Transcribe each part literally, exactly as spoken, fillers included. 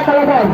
Talaga.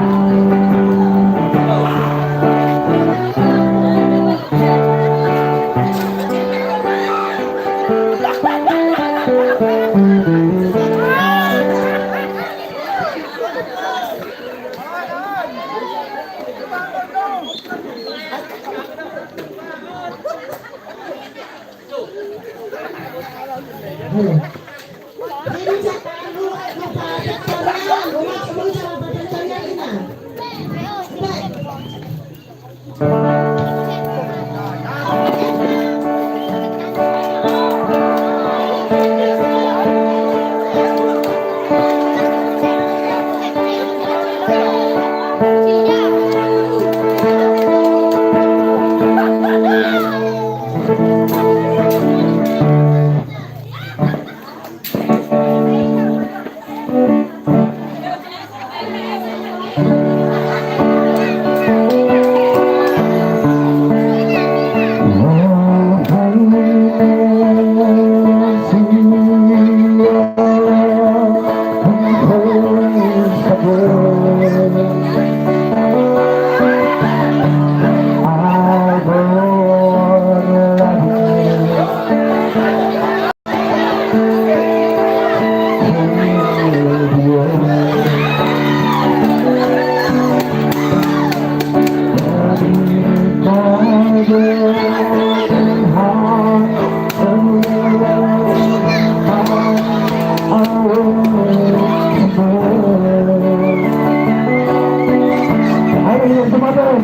Ay, ay, ay, dumating.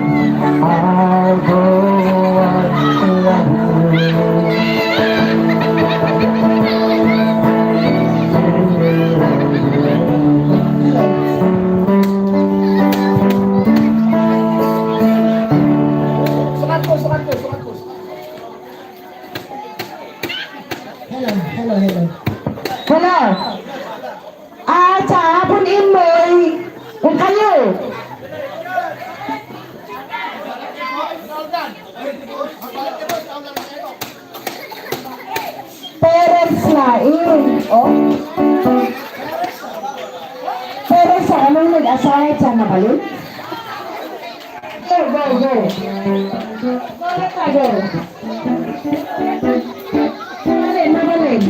I'll go on. Hello, hello, hello. Hello. Ah, sa hapon, Imboy. Kung kayo. Parents lain. Oh. Parents sa anong nag-aside sa mabalin? Go, go, go. Go, go, go. Mabalin, mabalin.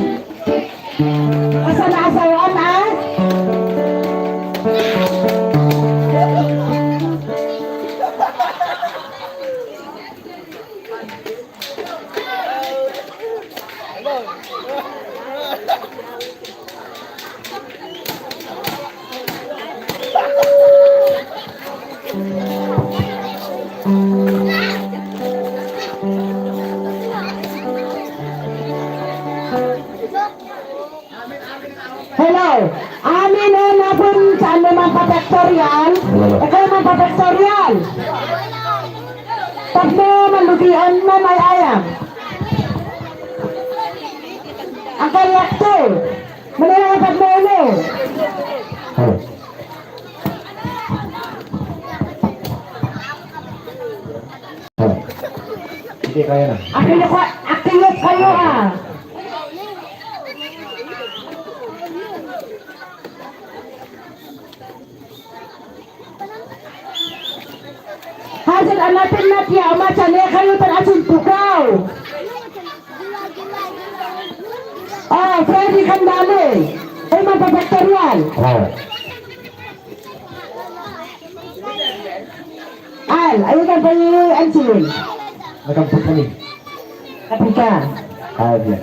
Asa na asawan, ah? Hello. Amin, eh, napun saan mo man papektorial? Ikaw man papektorial. Tapno malugian mo may ayam. Ang kalakto. Manila nga pagmano. Hindi kaya na. Akilot, akilot kayo, ah. Hasil anatin na tiya, ama, tiyan, eh, kayo tan asin tukaw. Oh, pwede kan dali. Ay, magpapaktorial. Oh. Al, ayun ang pag-iansin. Nagkampot kami. Kapika. Ah, diyan.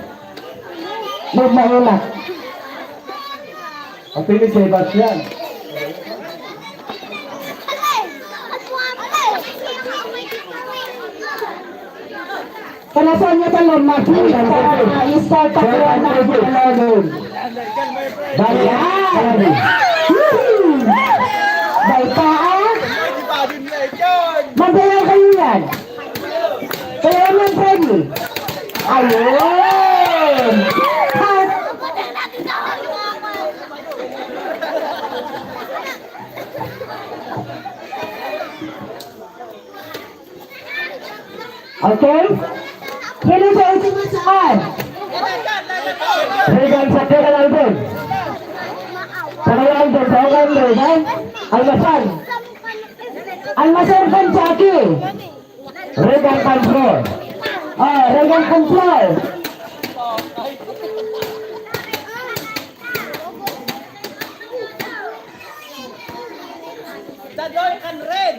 Magmaulak. Ang pilit kay Bastian. Kalasan niya talon, mag-start, start, start, start, start. Yan. Woohoo! Bay pa, ah? Mabayaw kayo yan. Kaya naman, Freddy. Ayun! Cut! Okay? Sino sa ultimo saan? Regan sa Regan Alvin. Pagayan dyan sa ukan, Regan. Almasan. Almasan kan Jackie. Regan kan Flor. Ah, Regan kan Flor. Dadoy kan Ren.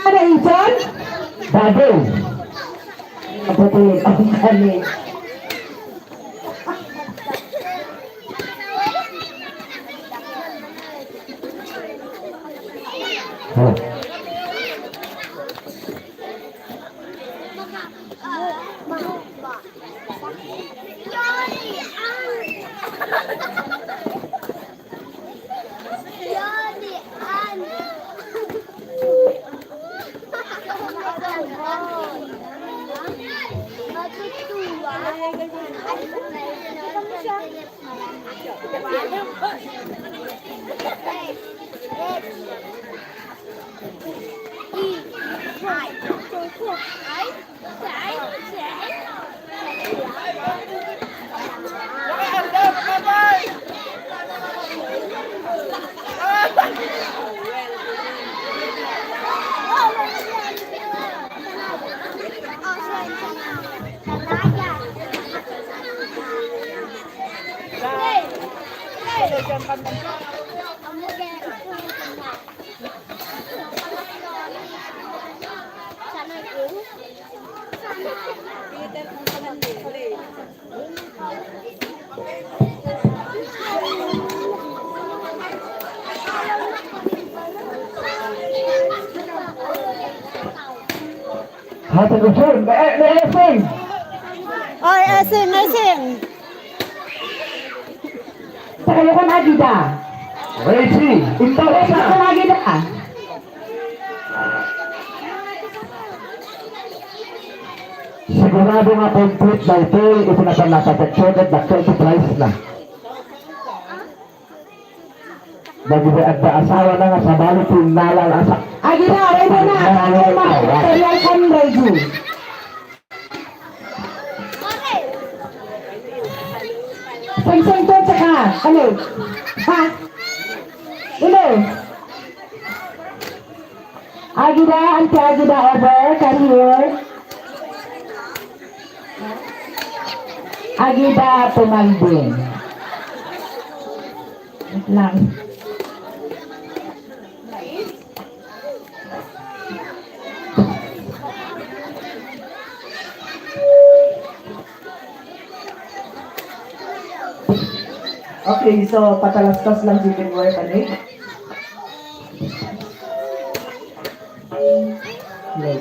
Ada iton? Bago. Naputulog ang kami. Oh. Hati ko, sir. May, may, may, sir. Oy, Esin, Esin. Sa kayo kan Agida. Reggie, Sa kayo kan Agida. Sigurado nga complete daytoy iti napan-, napateksyon ket dakkel ti prize na. Dagiti adda asawa na nga sabali ti innalal a sa-, Agida, ready na. Innalal a asawa. Material kan Reggie. Sing-sing to, tsaka, ano? Ha? Ilo? Agida, anti Agida over, career. Agida, tumanding. Wait lang. Okay, so patalastas lang si Leroy Panay. Hello.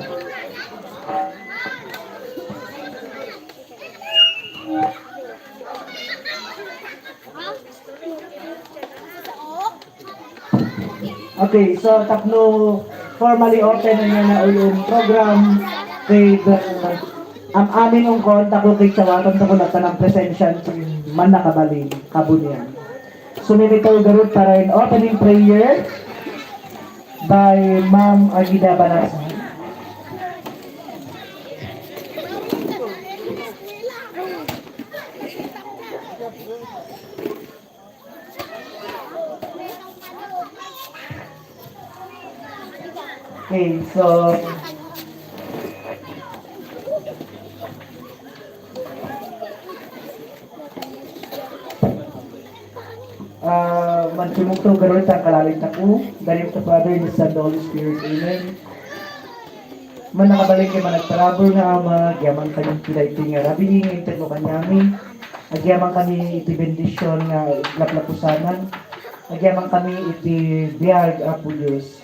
Okay, so tapno formally open na nga nauyong program, kay, uh, am-amin ungkon, tako kay tsawaton tako latta ng presensya ti mannakabalin, kabunian. Sumimito garud para in opening prayer by Ma'am Agida Banasan. Okay, so, ah, mansumugto garud ta kalalo tako, in the name of the Father, and the Son, and the Holy Spirit. Amen. Mannakabalin ken managparabur nga Ama, agyaman kaniam iti daytoy nga rabii nga intedmo kaniami. Agyaman kami iti bendision nga laplapusanan. Agyaman kami iti biag, Apo Dios.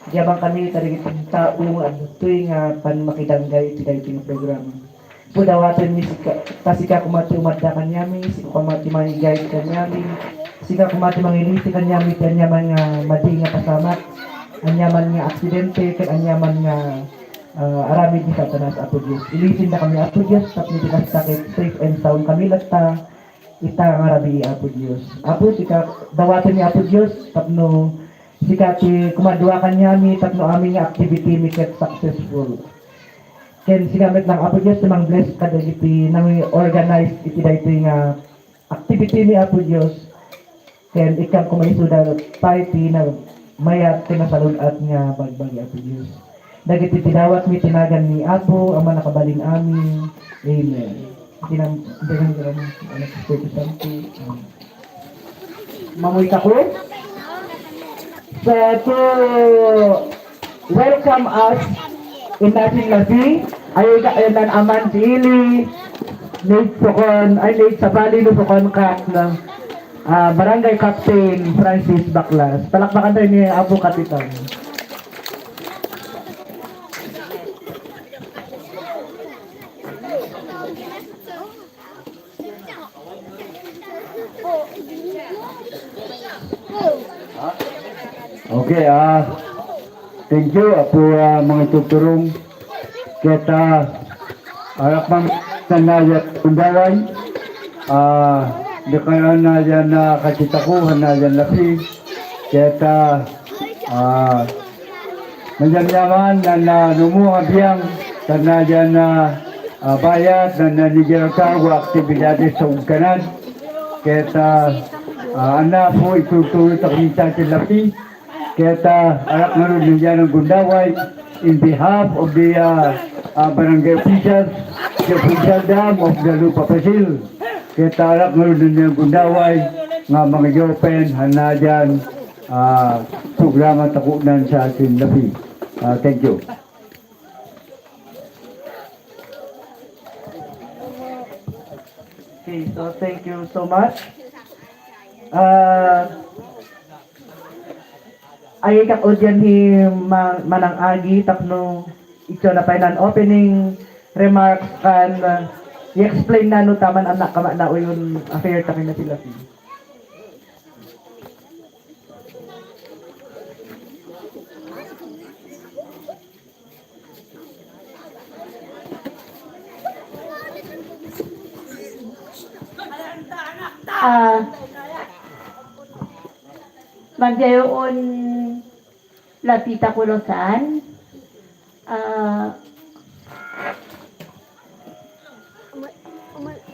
Agyaman kami iti dagiti tao nga adtoy nga pannakadanggay iti daytoy nga programa. Apo, dawatenmi sika, ta sika koma ti umadda kaniami, sika koma ti mangi-guide kaniami, sika koma ti mangilisi kaniami iti aniaman nga madi nga pasamak, aniaman nga aksidente, ken aniaman nga, ah, aramid ni Satanas, Apo Dios. Ilisindakami, Apo Dios, tapno iti kasta ket safe and sound kami latta ita nga rabii, Apo Dios. Apo, sika, dawatenmi, Apo Dios, tapno Sika ti kumadua kaniami tapno amin nga activity mi ket successful. Ken sika met lang, Apo Dios, ti mang-bless kadagiti nang-organize iti daytoy nga activity mi, Apo Dios. Ken ikkan koma isuda pay ti na-, mayat ken nasalun-at nga bagbagi, Apo Dios. Dagiti ti dawatmi ti nagan ni Apo a Mannakabalin Amin. Amen. Iti nagan ni Anak, Espiritu Santo. Amen. Mamuytako. So, to welcome us in Nasin Lapi, ay kayanan aman ti ili, Nate Sokon, ay Nate Sabali, no Sokon Kat, no? Ah, Barangay Captain Francis Baklas. Palakpakan tayo ni Apo Kapitan. Okay, ah, thank you, Apo, ah, mangitutulong. Ket, ah, arak man, nanayan gundaway, ah, di kaya nayan na kacitakuhan, nayan lapi. Ket, ah, ah, Mayamyaman, nana, numo nga biang, tan nayan a, ah, bayat, nana, ni Gerta, wa aktibidades sa ugkanan. Ket, ah, ah, ania, Apo, itultuloy ta kami sa ti lapi. Ket, ah, arak ngarud nayan a gundaway, in behalf of the, ah, ah, barangay officials, the officialdom of the Lupa Pasil. Ket, ah, arak ngarud nayan a gundaway, nga mangi-open, han nayan, ah, programa takunan sa atin labi. Ah, thank you. Okay, so thank you so much. Ah, ay, kak-, audience hi Ma-, Manang Agi, tapno ito na pay nan opening remarks kan, ah, i-explain na no taman anak kama na uyon affair ta kina sila si. Ah, manjayoon lapita kulosan. Ah,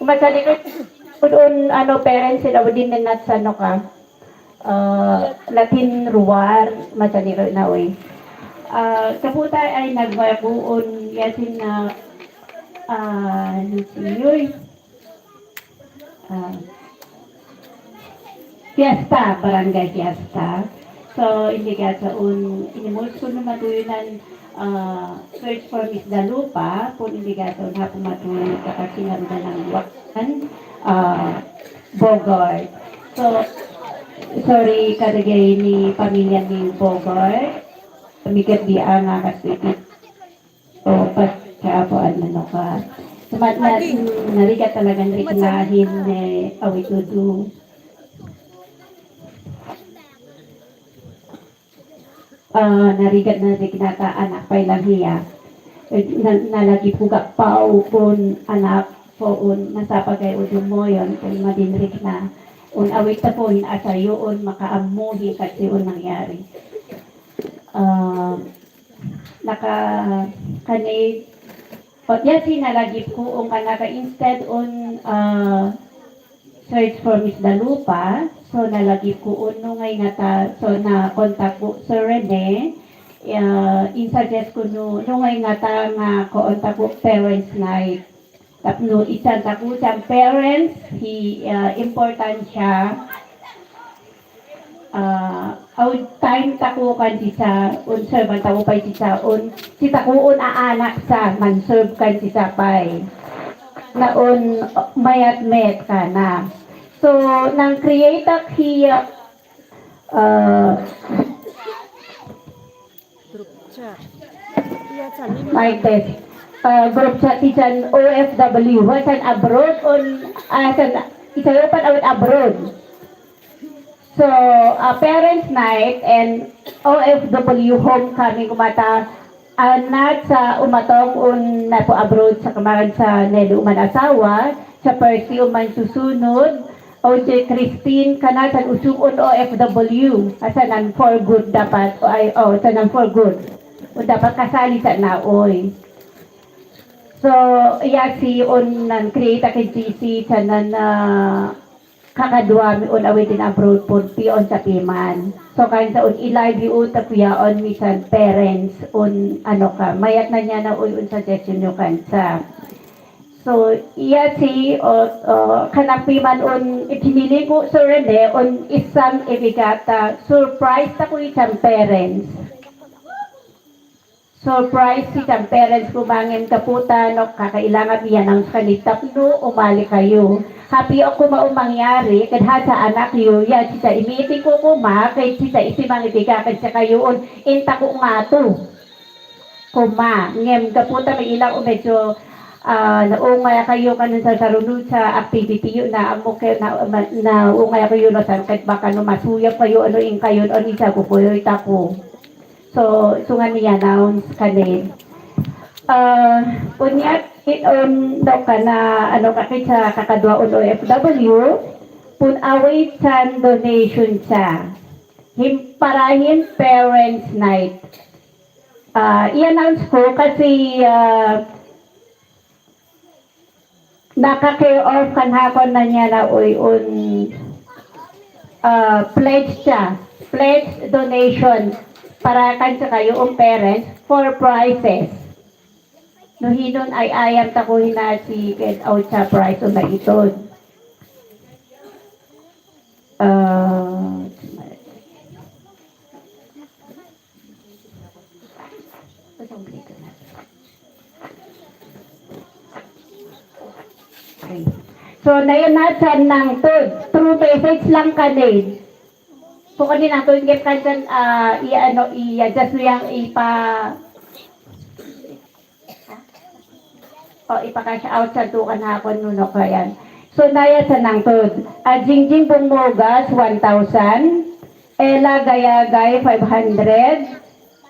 Umatalino un, ano, parents sila din na natsano ka. Ah, Latin ruar, matalino na, oy. Ah, kaputa ay nagmakuon yasin na, ah, ano siyoy? Ah, Fiesta, Barangay Fiesta. So, indi kaya sa un, inimulso no matuyo nan, ah, Search for Miss Dalupa, kung indi kaya sa un hapo matuyo, kapag sinarudan ng Wakan, ah, Bogart. So, sorry, kadagay ni pamilya ni Bogart. Kami ket di nga kasi O, pas-, kaapuan na no ka. Sumat na, mm, narigat talagang riknahin, eh, awit udu. Ah, narigat na riknata anak pay lang hiya. Eh, na-, nalagip ko gappaw kun anak ko un nasapagay udu mo yon kun madin rikna. Un awit ta po hin asayo un makaammo hin kasi un nangyari. Ah, naka-, kani, o, yes, nalagip ko, un ka naka-, instead on, ah, search for Miss Dalupa, so nalagip ko, un no ngay ngata, so na-contact ko, Sir Rene, ah, in-suggest ko no, no ngay ngata nga ko-contact ko parents night. Tapno isan ta ko sa parents, hi, ah, importansya, ah, aw time ta ko kan sisa, un servant ta ko pay sisa, un sita ko un aanak sa, man-serve kan sisa pay. Na un mayat met kana. So, nang-create ak hi, ah, Group chat. Iya, sa nimo. Mic test. Ah, group chat ti san O F W, san abroad on, ah, san, isayo pan awit abroad. So, ah, parents night and O F W homecoming kumata, ah, nat sa umatong un napo abroad sa kamaran sa nedo man asawa, sa Percy man susunod, O J Christine, kana san usog un O F W, asanan for good dapat, o ay, o, asanan for good. O dapat kasali sa naoy. So, iya si un nan create a K G C, sanan, ah, kakadua mi un awit in abroad for ti on sa piman. So, kansa un i-live yu ta kuyaon mi san parents un ano ka, mayat na niya na uy un suggestion yu kansa. So, iya si, o, o, kanak piman un ipinili ko, Sir Rene, un isang ibigata surprise ta ko itan parents. Surprise ti kan parents ko mangin kaputa no kakailangan i-announce kani tapno umali kayo. Happy ako maumangyari, kadha sa anak yo, ya sita imiti ko kuma, kay sita iti mangibiga kan sa kayo, un, intako nga to. Kuma, ngem kaputa may ilang o medyo, ah, naungay kayo kanan sa sarunod sa activity yo na amo kayo na, na, naungay kayo no san ket baka no masuyap kayo ano in kayo, ano isa ko kuyo itako. So, isu nga ni-announce kanin. Ah, unya, it, um, no, kana, ano, kakit sa kakadua un O F W, pun-away chan donation siya. Him-, para him parents night. Ah, i-announce ko kasi, ah, Naka-care of kanakon na niya na uy un, ah, pledge siya. Pledge donation para kan sa kayo un parents for prizes. No hinon ay ayam ta ko hinasi ket out sa prize o maiton. Ah, Okay. So, nayan na, saan nang to? Through message lang kanin. So, kanin ang to, ingit ka dyan, ah, i-ano, i-adjust mo yung ipa-, o, ipaka-shout out sa tukan hakon, nuno ko yan. So, naya sa nang to, ah, Jingjing Bungmogas, one thousand. Ella Gayagay, five hundred.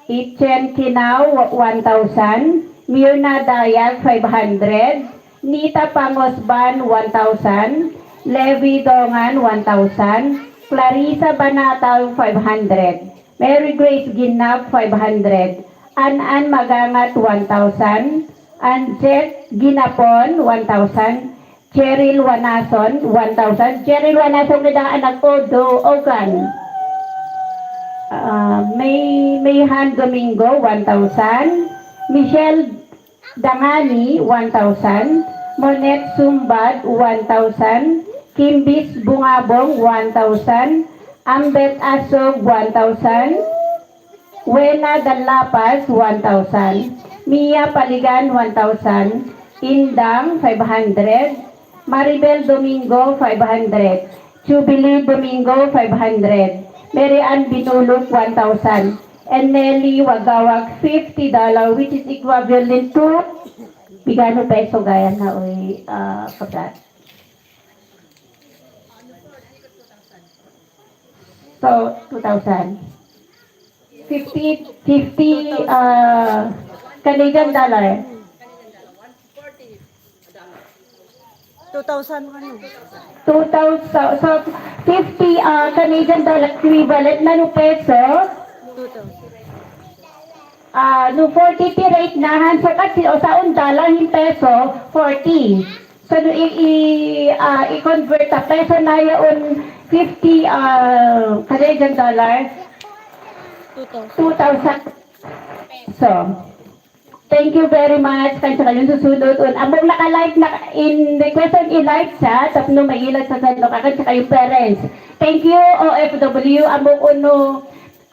Itchen Kinao, one thousand. Mirna Dayag, five hundred. Nita Pangosban, one thousand. Levi Dongan, one thousand. Clarissa Banatal, five hundred. Mary Grace Ginap, five hundred. An-an Magangat, one thousand. Anjet Ginapon, one thousand. Cheryl Wanason, one thousand. Cheryl Wanason, kada anak ko, do, ogan. Ah, May, Mayhan Domingo, one thousand. Michelle Dangani, one thousand. Monette Sumbad, one thousand. Kimbis Bungabong, one thousand. Ambet Asog, one thousand. Wena Dallapas, one thousand. Mia Paligan, one thousand. Indang, five hundred. Maribel Domingo, five hundred. Jubilee Domingo, five hundred. Mary Ann Binulog, one thousand. And Nelly Wagawag, fifty dollar, which is equivalent to, bigano peso gaya na, uy, ah, kaprat? So, two thousand. Fifty, fifty, uh, Canadian dollar. Two thousand ano? Two thousand, so, fifty, uh, Canadian dollar equivalent na no peso? Two thousand. Ah, no forty ti rate na, han, so kasi, o, sa un dollar hin peso, forty. So, no i, i, ah, i-convert ta peso na yaon fifty, ah, Canadian dollar, two thousand. Two thousand. So, thank you very much. Kan sa kayong susunod, un, among naka-live na, in request on i-live sa, tapno mailag sa sandok, akan sa kayong parents. Thank you, O F W, among uno,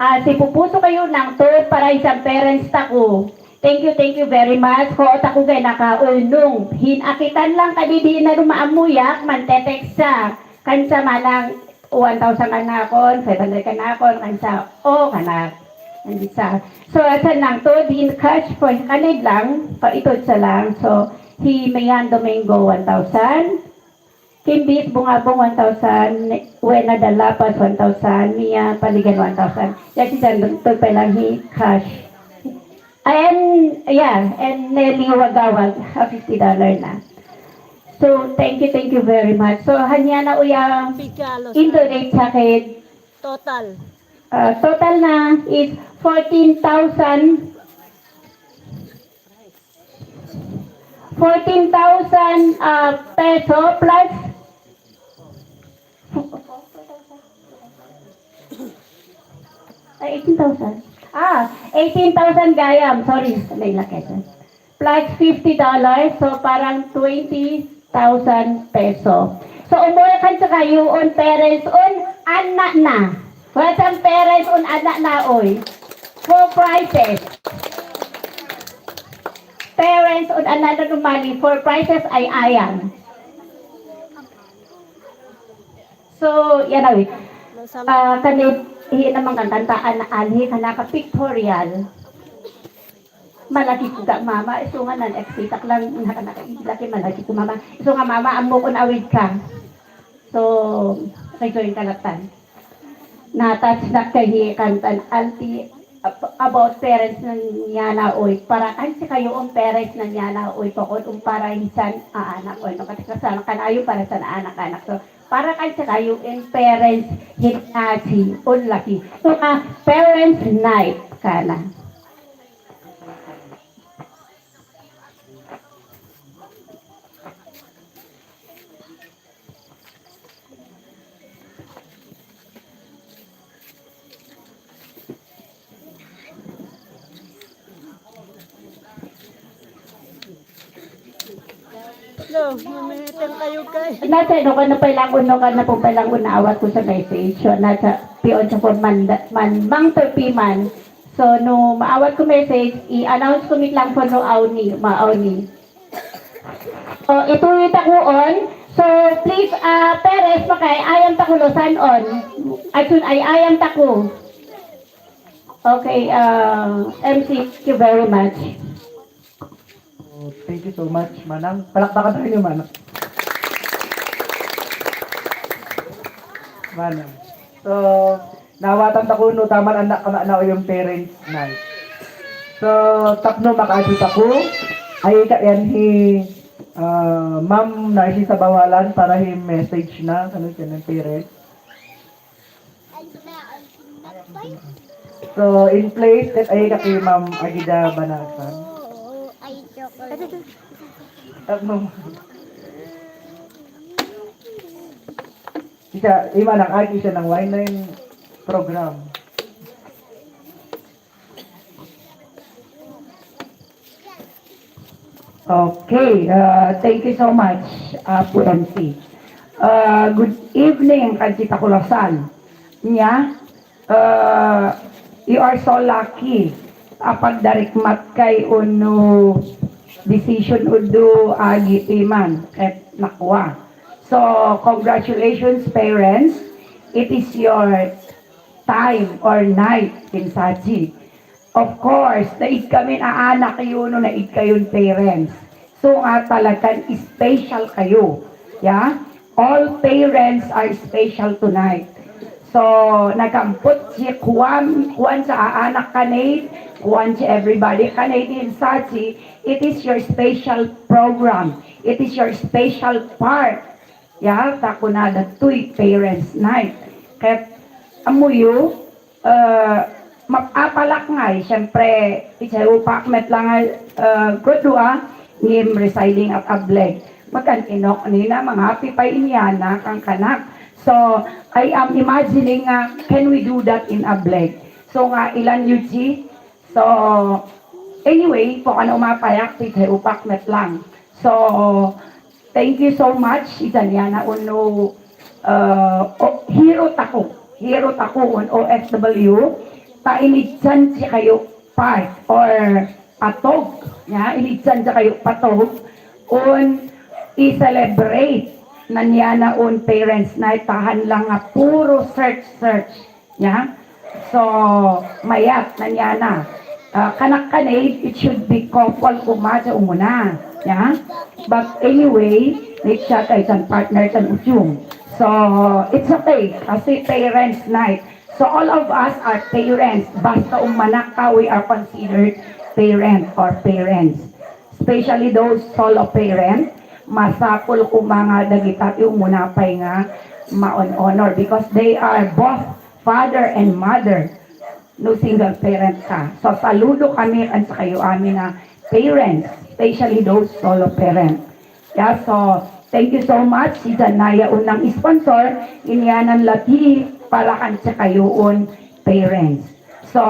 Ah, sipupuso kayo nang to para isang parents tako. Thank you, thank you very much. Ko tako gay nakaulnong. Hin-, akitan lang kadi di na rumaamuyak, mantetext sa. Kansa manang one thousand kanakon, five hundred kanakon, kansa, o, kanak. Kansa. So, asan lang to, din cash for kanid lang, pa ito sa lang. So, hi Mayan Domingo, one thousand. Kimbis Bungabong, one thousand, Wena Dalapas, one thousand, Mia Paligan, one thousand. Yan si Jan Doctor Pelangi, cash. And, yeah, and Nelly Wagawag, a fifty dollar na. So, thank you, thank you very much. So, ania na uya Pigalos. Indonesia kid, Total. Uh, total na is fourteen thousand, fourteen thousand, uh, peso plus Ay, eighteen thousand. Ah, eighteen thousand gayam. Sorry, nailak ito. Plus fifty dollars, so parang twenty thousand peso. So, umulkan sa kayo on parents on anak na. Wala sang parents on anak na, oy. Four prizes. Parents on anak na, normally, four prizes ay ayam. So, yan awi. Ah, kani, hi naman kan kantaan na alhi, kanaka pictorial. Malaki ko ga mama, isu nga nan-excitak lang, naka-, naka-, laki malaki ko mama. Isu nga mama, ammo ko awid ka. So, rejoin ka latan. Na-touch na kay hi kantan alti ab-, about parents nan yana, oy. Para kan si kayo ang parents nan yana, oy. Pakon ang para hisan, ah, anak, oy. No, kasi kasama kan ayo para sa anak-anak. So, para kan si kayo in parents hinaji on laki. So, ah, parents night kana. Lo, mamimiting kayo, guys. Nasa, no, kan napailangon, no, kan napailangon na awat ko sa message. So, nasa, pion sa form man, man, mang thirty man. So, no, maawat ko message, i-announce ko mit lang po, no, awni, maawni. O, ituloy ta ko on. So, please, ah, Perez, makay, ayam ta ko, Luzon on. Ay, sun-, ay, ayam ta ko. Okay, ah, M C, thank you very much. Oh, thank you so much, Manang. Palakpakan tayo, Manang. Manang. So, naawatan ta ko no, taman anak ka na yung parents night. So, tapno makaadut ako, ay ka yan hi, ah, Ma'am Narcisa Bawalan para hi message na, ano, sa parents. So, in place, ket ay ka kay Ma'am Agida Banasan. Tapno. Isa, ima nang agi siya ng wine na yung program. Okay, uh, thank you so much, uh, Apo M C. Uh, good evening, Kajita Kulasan. Nya, uh, you are so lucky. Apagdarikmat kay uno decision udo agi piman ket nakua. So, congratulations, parents. It is your time or night, kinsaji. Of course, naid kami a anak yo no naid kayon parents. So nga talagan special kayo. Yeah? All parents are special tonight. So, nagampot si kuan, kuan sa aanak kanid, kuan si everybody kanid, kinsaji, it is your special program. It is your special part. Ya, ta kunada toy parents night. Ket ammoyo, eh, mapapalak ngay, siyempre, idiay upak met lang nga, eh, gudua, ngem residing at ableg. Makan-inok nina, mangapi pay inyana, kangkanak. So, I am imagining nga, can we do that in ableg? So nga, ilan yuji? So, anyway, po ano mapayak, idiay upak met lang. So, Thank you so much, Italiana, uno, uh, o, hero tako. Hero tako, un O F W. Ta inidsan ti kayo part or patog. Ya, inidsan ti kayo patog. Un i-celebrate. Nanyana un parents night, tahan lang nga puro search, search. Ya? So, mayat, nanyana. Ah, kanak kanay, it should be couple koma sa umuna. Ya? But anyway, need siya kay kan partner kan ujung. So, it's okay. Kasi parents night. So, all of us are parents. Basta umanak ka, we are considered parent or parents. Especially those solo parents. masapul koma nga dagita ti umuna pay nga maon-honor because they are both father and mother, no single parent ka. So, saludo kami kan sakayo amin a parents, especially those solo parent. Yeah, so, thank you so much. Si Janaya unang sponsor, inianan la ti para kan sakayoon parents. So,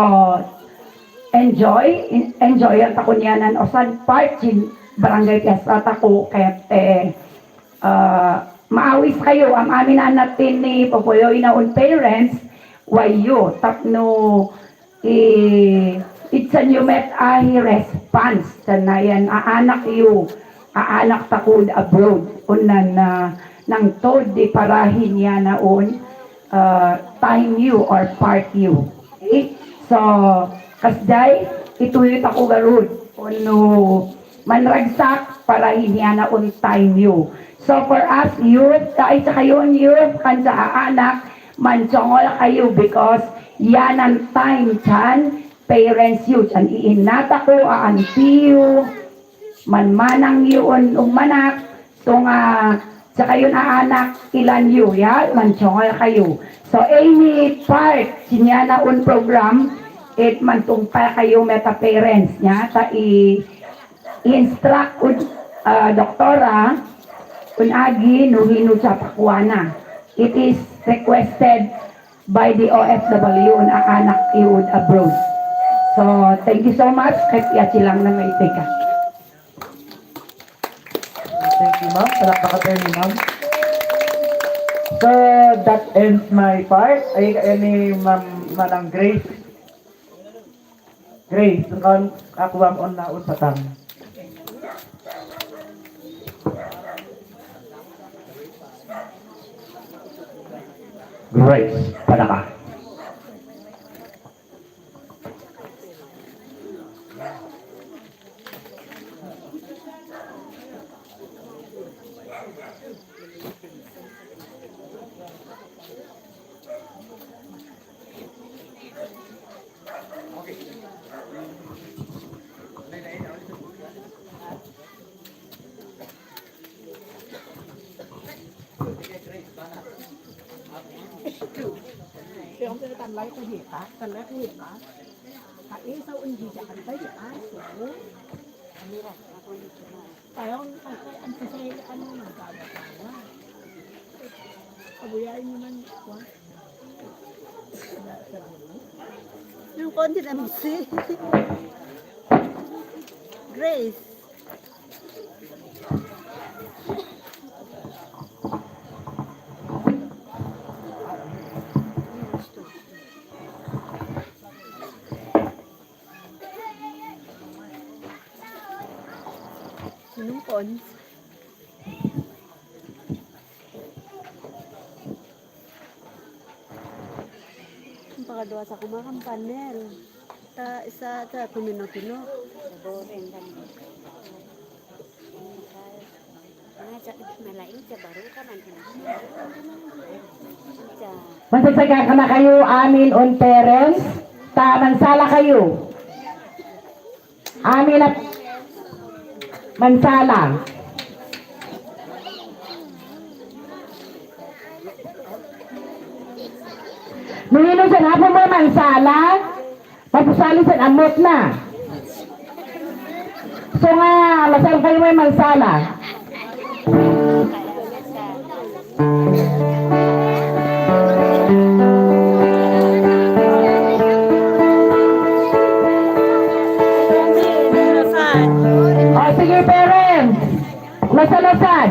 enjoy, en-, enjoy ang takunianan o san part sin barangay fiesta tako ket, eh, ah, maawis kayo, am-amin a natin ni Popoyoy na un parents, wayo, tapno, eh, itsan yo met a hi response, tan nayan, aanak yo, aanak tako abroad, unan na, nangtod di parahin yana un, ah, time you or part you. Okay? So, kasjay, ituloy tako garud. Ono, manragsak para hiniana on time you. So, for us, youth, ta ay sakayon, youth, kansa aanak, mansiongol kayo because yanan time chan, parents you, chan iinatako, aantiyo, manmanang yo on ummanak, so nga, sakayon aanak, ilan yo, ya, mansiongol kayo. So, any part, sinyana on program, it mantungpal kayo meta parents niya, ta i-, i-instruct on, ah, doktora, on agi, no hino sa pakuana. It is requested by the O F W on aanak iud abroad. So, thank you so much. Kay Pia Chilang na may teka. Thank you, ma'am. Palakpak tayo ni ma'am. So, that ends my part. Ay, ay ni Ma'am Manang Grace. Grace, kan kakuam on na unsatan. Grace, panaka. Yung pinatanlay ko hita, tanlay ko hita. Kaisaw ang hita, antay sa aso. Kaya ang, ang, ang sisay, ano, nagkakatawa. Kabuyain naman, kuwan. Yung konti na misi. Grace. Sinong cons? Ang pakadua sa kumakang panel. Ta isa ta tumino-tino. Nalaing sa baro ka man. Mansagsaga ka na kayo, amin on parents. Ta, mansala kayo. Amin a mansala. No hino sa apo mo mansala, mapusali sa amot na. So nga, lasal kayo may mansala. O, sige, parents. Lasal-lasal.